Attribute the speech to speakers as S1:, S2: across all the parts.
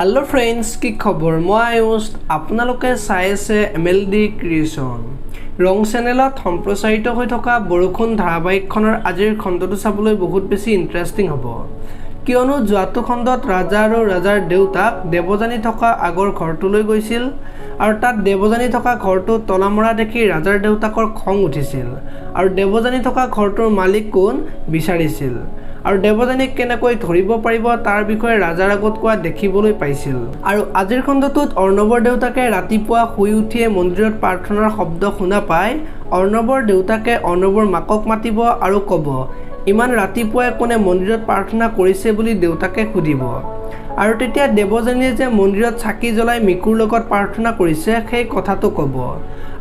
S1: Hello' friends, কি খবৰ? মই আয়ুষ, আপোনালোকে চাই আছে এমএলডি ক্ৰিয়েশ্যন। ৰং চেনেলত সম্প্ৰচাৰিত হৈ থকা বৰষুণ ধাৰাবাহিকখনৰ আজিৰ খণ্ডটো চাবলৈ বহুত বেছি ইণ্টাৰেষ্টিং হ'ব, কিয়নো যোৱাটো খণ্ডত ৰাজা আৰু ৰাজাৰ দেউতাক দেৱযানী থকা আগৰ ঘৰটোলৈ গৈছিল আৰু তাত দেৱযানী থকা ঘৰটো তলা মৰা দেখি ৰাজাৰ দেউতাকৰ খং উঠিছিল আৰু দেৱযানী থকা ঘৰটোৰ মালিক কোন বিচাৰিছিল আৰু দেৱযানীক কেনেকৈ ধৰিব পাৰিব তাৰ বিষয়ে ৰাজাৰ আগত কোৱা দেখিবলৈ পাইছিল। আৰু আজিৰ খণ্ডটোত অৰ্ণৱৰ দেউতাকে ৰাতিপুৱা শুই উঠিয়ে মন্দিৰত প্ৰাৰ্থনাৰ শব্দ শুনা পাই অৰ্ণৱৰ দেউতাকে অৰ্ণৱৰ মাকক মাতিব আৰু ক'ব, ইমান ৰাতিপুৱাই কোনে মন্দিৰত প্ৰাৰ্থনা কৰিছে বুলি দেউতাকে সুধিব। আৰু তেতিয়া দেৱযানীয়ে যে মন্দিৰত চাকি জ্বলাই মিকুৰ লগত প্ৰাৰ্থনা কৰিছে সেই কথাটো ক'ব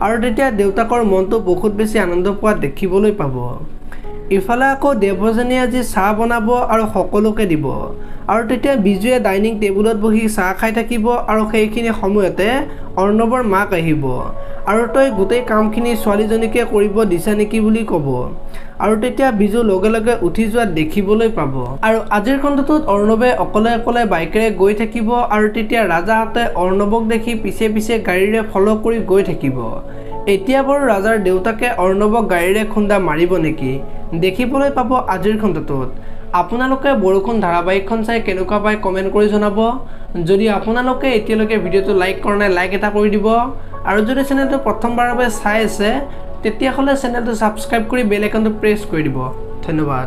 S1: আৰু তেতিয়া দেউতাকৰ মনটো বহুত বেছি আনন্দ পোৱা দেখিবলৈ পাব। ইফালে আকৌ দেৱযানীয়ে আজি চাহ বনাব আৰু সকলোকে দিব আৰু তেতিয়া বিজুৱে ডাইনিং টেবুলত বহি চাহ খাই থাকিব আৰু সেইখিনি সময়তে অৰ্ণৱৰ মাক আহিব আৰু তই গোটেই কামখিনি ছোৱালীজনীকে কৰিব দিছা নেকি বুলি ক'ব আৰু তেতিয়া বিজু লগে লগে উঠি যোৱা দেখিবলৈ পাব। আৰু আজিৰ খণ্ডটোত অৰ্ণৱে অকলে অকলে বাইকেৰে গৈ থাকিব আৰু তেতিয়া ৰাজাহঁতে অৰ্ণৱক দেখি পিছে পিছে গাড়ীৰে ফ'ল' কৰি গৈ থাকিব। এতিয়া বাৰু ৰাজাৰ দেউতাকে অৰ্ণৱক গাড়ীৰে খুন্দা মাৰিব নেকি দেখিবলৈ পাব আজিৰ খণ্ডটোত। আপোনালোকে বৰষুণ ধাৰাবাহিকখন চাই কেনেকুৱা পায় কমেণ্ট কৰি জনাব। যদি আপোনালোকে এতিয়ালৈকে ভিডিঅ'টো লাইক কৰা নাই, লাইক এটা কৰি দিব আৰু যদি চেনেলটো প্ৰথমবাৰৰ বাবে চাই আছে তেতিয়াহ'লে চেনেলটো ছাবস্ক্ৰাইব কৰি বেল আইকনটো প্ৰেছ কৰি দিব। ধন্যবাদ।